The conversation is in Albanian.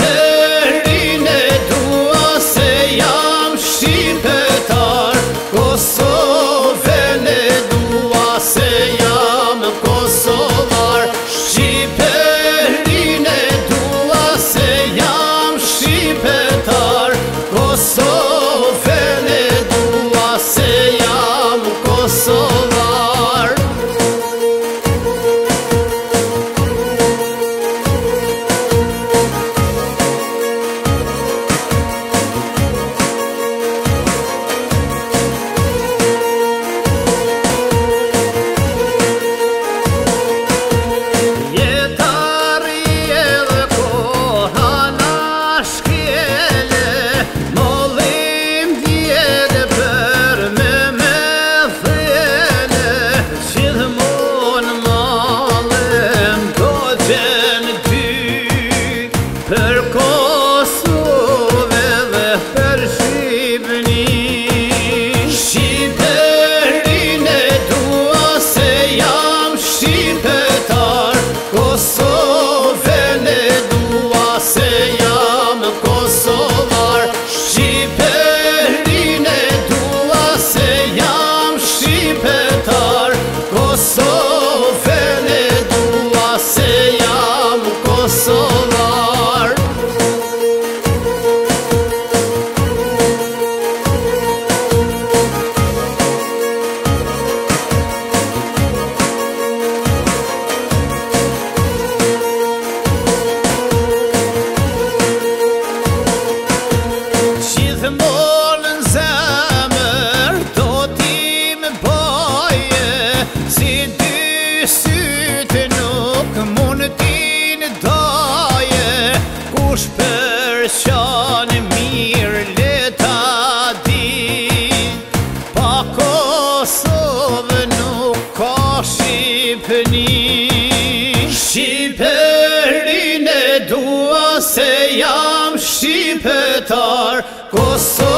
Shqipërinë e dua se jam shqiptar, Kosovën e dua se jam kosovar. Shqipërinë e dua se jam shqiptar, Kosovën e dua se jam kosovar. Jeta rrjedh koha na shkjele, Mollim djegë për me me thjele, Gjithmonë mallem do gjen ty, Për Kosovë dhe për Shqipëni. Shqipërinë e dua se jam shqiptar, Kosovën e dua se jam kosovar. Shqipërinë e dua se jam shqiptar, Kosovën e dua se jam kosovar. Gjithmonë në zemër do ti më baje, Si dy sytë nuk mund t'i ndaje. Kush përqan mirë le ta di, Pa Kosovë nuk ka Shqipëni. Shqipërinë e dua se jam shqiptar, Kosovën